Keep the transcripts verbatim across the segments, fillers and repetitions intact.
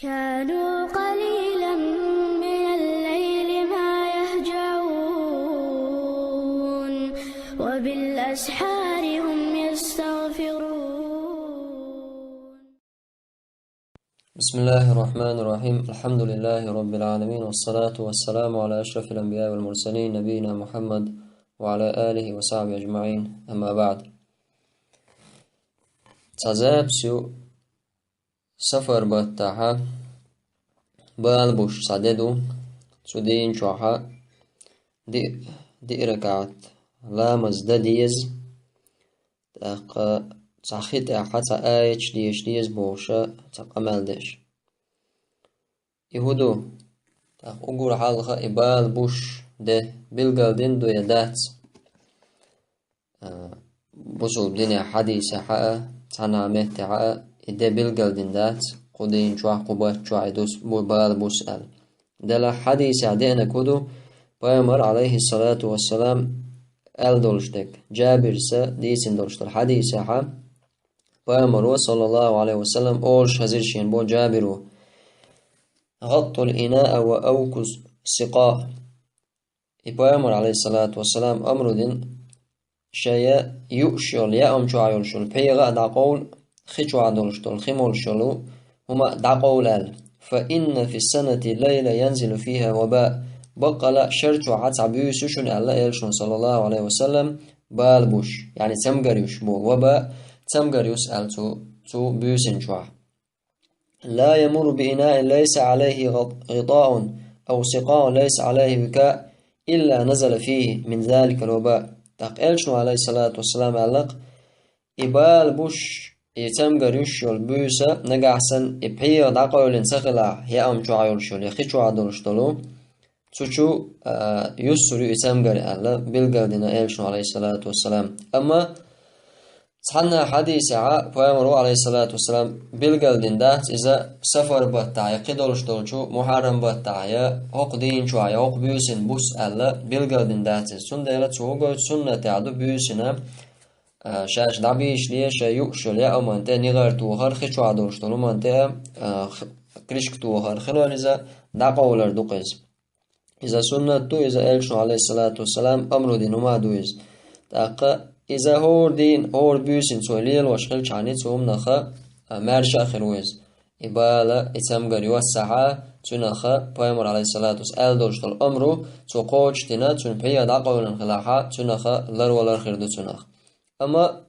كانوا قليلا من الليل ما يهجعون، وبالأسحار هم يستغفرون. بسم الله الرحمن الرحيم. الحمد لله رب العالمين، والصلاة والسلام على أشرف الأنبياء والمرسلين، نبينا محمد وعلى آله وصحبه أجمعين. أما بعد. Цхьа запись ю сафар баттахьа, бала буш цхьа де ду, цу дийна чохьа ди-, диъ ракаӀат ламаз дан деза, тӀаккха цхьа хи тӀехьа цхьа аяташ деша деза бохуша цхьа къамел деш. И хӀун ду? ТӀаккха уггар хьалха и бала буш де билгалдина ду я дац? А, бусулба динехь хьадисехьа а, цхьанхьа меттехьа а, и де билгалдина дац, кху дийна чохь, кху бат чохь и дус-, бу-, бала бус аьлла. Делахь хьадисехь деанарг хӀун ду? Пайхамар, алейхиссалату вассалам, аьлла долуш дерг. Джабирса дийцина долуш долу хьадисехьа, Пайхамаро, саллаллаху алейхи ва саллам, олуш хезира шена бо Джабиро: «ГӀаттул инаа ва авкус сикъа». И Пайхамар, алейхиссалату вассалам, амру дина, шайн юуш йолу яам чохь йолуш йолу пхьегӀа а дӀакъовла, хи чохь долуш долу хи молуш йолу хӀума а дӀакъовла аьлла. «Фа инна фи санати лайла янзилу фиха ваба». Баккъала шар чохь цхьа буьйса ю шуна аьлла элчано, саллаллаху алейхи ва саллам, бала буш, яъни цамгар юш бу, ваба, цамгар юс аьлла цу, цу буьйсина чохь. «Ла ямурру би инаин лайса алейхи гӀитаун, ау сикъаун лайса алейхи викаъ, илла назала фихи мин заликал ваба». ТӀаккха элчано, алейхиссалату вассалам, аьлла-кх: «И бала буш, и цамгар юш йолу буьйса нагахь санна и пхьегӀа дӀакъовлина ца хилахь, яам чохь йолуш йолу, я хи чохь долуш долу, цу чу, а, юссур ю и цамгар», аьлла, билгалдина элчано, алейхиссалату вассалам. Амма цхьанна хьадисехьа Пайхамаро, алейхиссалату вассалам, билгалдина дац иза сафар баттахь, я кхидолуш долчу мухьаррам баттахь, я хӀокху дийна чохь, я хӀокху буьйсина бус аьлла, билгалдина дац иза. Цундела цо хӀун гойту, суннатехь ду буьйсина, а, шаьш дӀабийшале, шайн юуш йолу яаман тӀе нигӀар тохар, хи чохь долуш долу хӀуман тӀе, а, х-, кришка тохар хилар иза, дӀакъовлар ду-кх иза. Иза суннат ду, иза элчано, алейхиссалату вассалам, амру дина хӀума ду иза. ТӀаккха иза хӀора дийна, хӀора буьйсина цо лелош хилчхьана, цу хӀуманах, а, маьрша а хир ву иза. И бала, и цамгар йоссахьа, цуьнах Пайхамар, алейхиссалату вассалам, аьлла долуш долу амру цо кхочушдина, цуьнан пхьегӀа дӀакъовлина хилахьа, цуьнах ларвалар хир ду цунах. Амма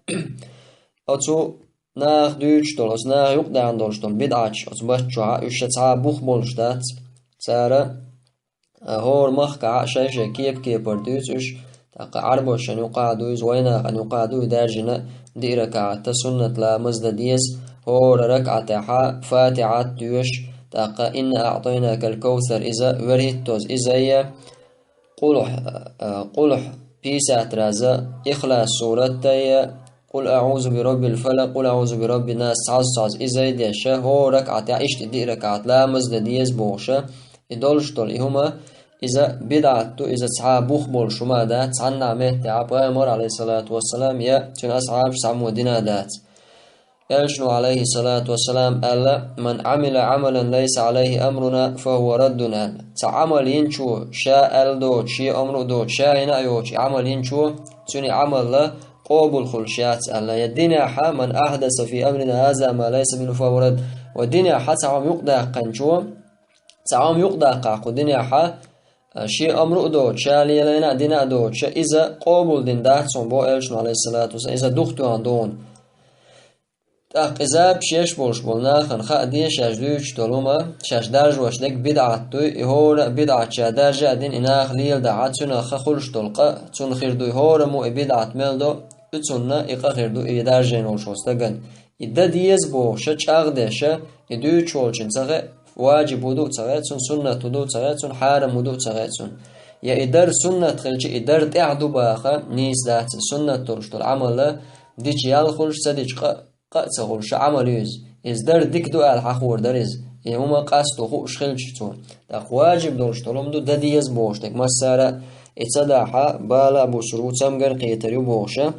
оцу наха дуьйцуш долу, оцу наха юкъадаьхна долуш долу бидӀаташ оцу бат чохь, уьш ша цхьа а бух болуш дац. Цара, а, хӀора махкахь а шай-шай кеп-кепара дуьйцу уьш, тӀаккха Ӏарбошна юкъахь а ду иза, вайнахана юкъахь а ду и даьржина диъ ракаӀат суннат ламаз дан деза, хӀора ракаӀатехьа Фатихьат доьшу, тӀаккха «Инна аътайнакал кавсар» иза, вуьрхӀиттоза иза я, Къулхь, а, Къулхь пятьдесят раз, Ихлас сурат я, Къул аъузу би раббил фалакъ, Къул аъузу би раббин нас цхьазза-цхьазза иза деш, хӀора ракаӀатехь иштта диъ ракаӀат ламаз дан деза бохуш, и долуш долу и хӀума, иза бидӀат ду, иза цхьа бух болуш хӀума дац, цхьанна а меттехь Пайхамар, алейхиссалату вассалам, я цуьнан асхьабаш цхьаммо дина дац. Элчано, алейхиссалату вассалам, аьлла: «Ман Ӏамила Ӏамалан лайса алейхи амруна, фа хӀува раддун», аьлла. Цхьа Ӏамал йинчо, ша аьлла доцу, шен амру а доцу, ша йина а йоцу и Ӏамал йинчо, цуьнан Ӏамал къобал хуьлуш яц аьлла. Я динехьа: «Ман ахьдаса фи амрина хаза ма лайса минху, фа хӀува радд». Ва динехьа цхьа хӀума юкъадаьккхинчо, цхьа хӀума юкъадаккхахь кху динехьа, шен амру а доцу, ша лелийна а дина а доцуш, иза къобал дина дац хьуна, боху элчано, алейхиссалату вассалам, иза духтоьхна ду хьуна. ТӀаккха и запись еш болуш болу нахана хаа де, шаьш дуьйцуш долу хӀума, шаьш даржош дерг бидӀат дуй, и хӀора а бидӀат ша даржа а дина, и наха леладахьа, цуьнах хуьлуш долу къа цунна хир дуй, хӀораммо и бидӀат мел до, и цунна и къа хир ду, и даржийна волуш волу стагана. И дан деза бохуш, чӀагӀдеш, и дуьйцуш волчун ца хаьа, важиб ву ду а ца хаьа цунна, суннат ву ду а ца хаьа цунна, хьарам ву ду а ца хаьа цунна. Я и дар суннат хилча, и дар тӀехь ду баха нийса дац, суннат долуш долу Ӏамал дича ял хуьлуш, ца дича къа, къа а ца хуьлуш Ӏамал ю иза. Иза дар дика ду аьлла хьахор дара иза, и хӀума къасто хууш хилча цо. ТӀаккха важиб долуш долу хӀума ду дан деза бохуш дерг массара а, и ца дахьа, бала а бусур ву, цамгар а кхетар ю бохуша.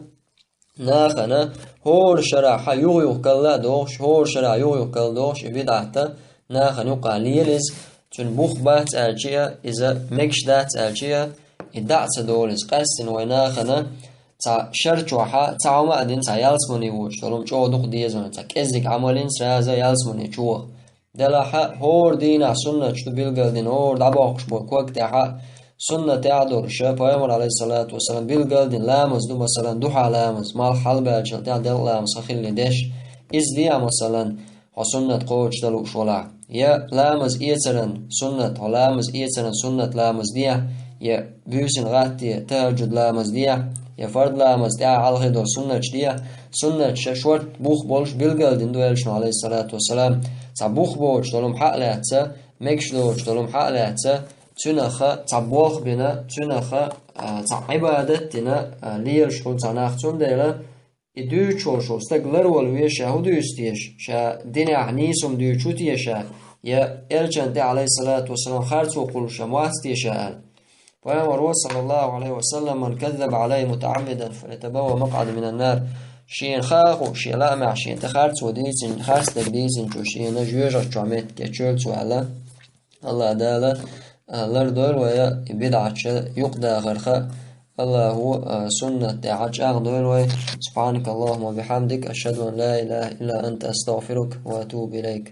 Нахана хӀора шарахьа юха-юха калла а дохуш, хӀора шарахьа юха-юха калла дохуш, и бидӀатта нахана юкъа лела иза, цуьнан бух бац аьлча а, иза мегаш дац аьлча а, и дӀа а ца долу иза. Къаьстина вай нахана цхьа шар чохь а, цхьа хӀума а дина, цхьа ялсамане воцуш долу хӀума чӀогӀа дукха деза вайна, цхьа кӀеззиг Ӏамал йина сразу ялсамане чу ваха. Делахь а хӀора дийнахь суннаташ ду билгалдина, хӀора дӀабоккхуш болу ког тӀехь а суннатехь а долуш, пайхамар, алейхиссалату вассалам, билгалдина ламаз ду, масалан, духьа ламаз, малх хьалабаьллачул тӀаьхьа делкъа ламаз хан хилла деш. Иза дехьа, масалан, хьо суннат кхочушдан лууш валахь. Я ламаз эцаран суннат, хьо ламаз эцаран суннат ламаз дехьа, я буьйсина гӀатте тахӀажжуд ламаз дехьа, я фард ламаз тӀаьхьа хьалхе долу суннаташ дехьа, суннаташ шорта бух болуш билгалдина ду элчано, алейхиссалату вассалам. Цхьа бух боцуш долу хӀума хьа а лаьцна, мегаш доцуш долу хӀума хьа а лаьцна, цуьнах цхьа болх бина, цуьнах, а, цхьа Ӏибадат дина, а, лелаш хуьлу цхьа нах, цундела и дуьйцуш волу стаг ларвала веза, ша хӀун дуьйцу теша, ша динехь нийса хӀума дуьйцуш ву теша, я элчан тӀе, алейхиссалату вассалам, харцо кхуллуш хӀума вац теша аьлла. Пайхамаро, саллаллаху алейхи ва саллам: «Ман каззаба алайя мутаӀаммидан, фалятабавва макъӀадаху минан нар». Шена хаа а хууш, шен лаамехь шена тӀе харцо дийцина, харцдерг дийцинчо шена жоьжахати чохь меттиг я чуьра цо аьлла. Аллах Дала, а, лардойла вай и бидӀаташ юкъадахарх. Аллахо, а, суннат тӀехь чӀагӀдойла вай. Субханакаллахумма ва бихамдик, ашхаду ан ла илаха илла анта, астагфирука ва атубу илайк.